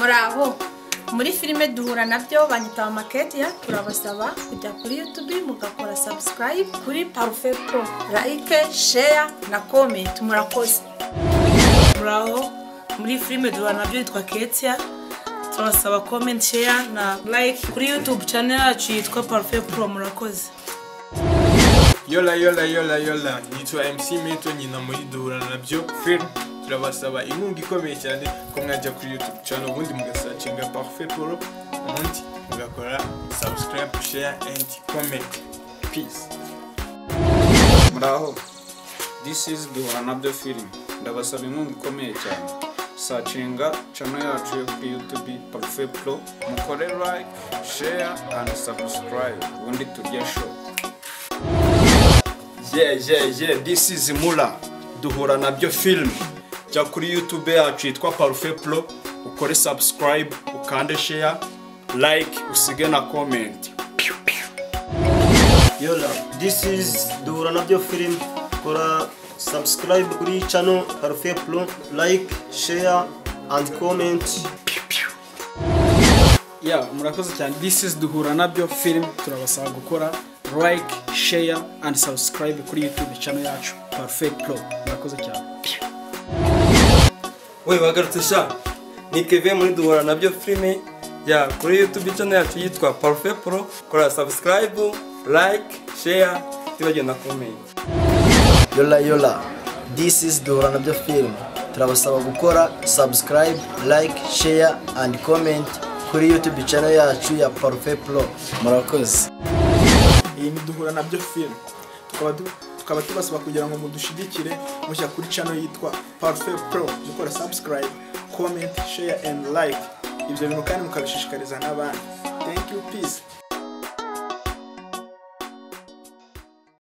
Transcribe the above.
Muraho, muri filime Duhura Nabyo, banyita Maketia. Turabasaba kujya kuri YouTube mugakora subscribe kuri Parfait Pro, like, share na comment. Murakoze. Muraho, muri filime Duhura Nabyo yitwa Ketia. Turabasaba comment, share na like kuri YouTube channel yacu yitwa Parfait Pro. Murakoze. Yola yola yola yola, nitwa MC Meto, nyina muri Duhura Nabyo film. Turabasaba inkunga ikomeye cyane ko mwajya kuri YouTube channel, ubundi mugasearchinga Parfait Pro, ubundi mugakora subscribe, share and comment. Peace. Muraho, this is Duhura Nabyo film. Ndabasaba inkunga ikomeye cyane, searchinga channel yacu yo kuri YouTube Parfait Pro, mukore like, share and subscribe, ubundi turye show. Yeah, this is Mula, Duhura Nabyo film. Jya kuri YouTube yacu yitwa Parfait Pro, ukore subscribe, ukande share, like, usige na comment. Yola, this is Duhura Nabyo film. Kora subscribe kuri channel Parfait Pro, like, share and comment. Yeah, murakoze cyane. This is Duhura Nabyo film. Turabasaba gukora like, share and subscribe kuri YouTube channel yacu Parfait Pro. Murakoze cyane. We wagarutse sha, ni Kevin muri Duhura Nabyo filime ya kuri YouTube channel yacu yitwa Parfait Pro. Kora subscribe, like, share, tibagenda na comment. Yola yola, this is Duhura Nabyo film. Turabasaba gukora subscribe, like, share and comment kuri YouTube channel yacu ya Parfait Pro. Murakoze. Iyi ni Duhura Nabyo film, tukaba tubasaba kugira ngo mudushigikire mushyira kuri channel yitwa Parfait Pro, mukora subscribe, comment, share and like. Ibyo bintu kandi mukabishishikariza n'abandi. Thank you, peace.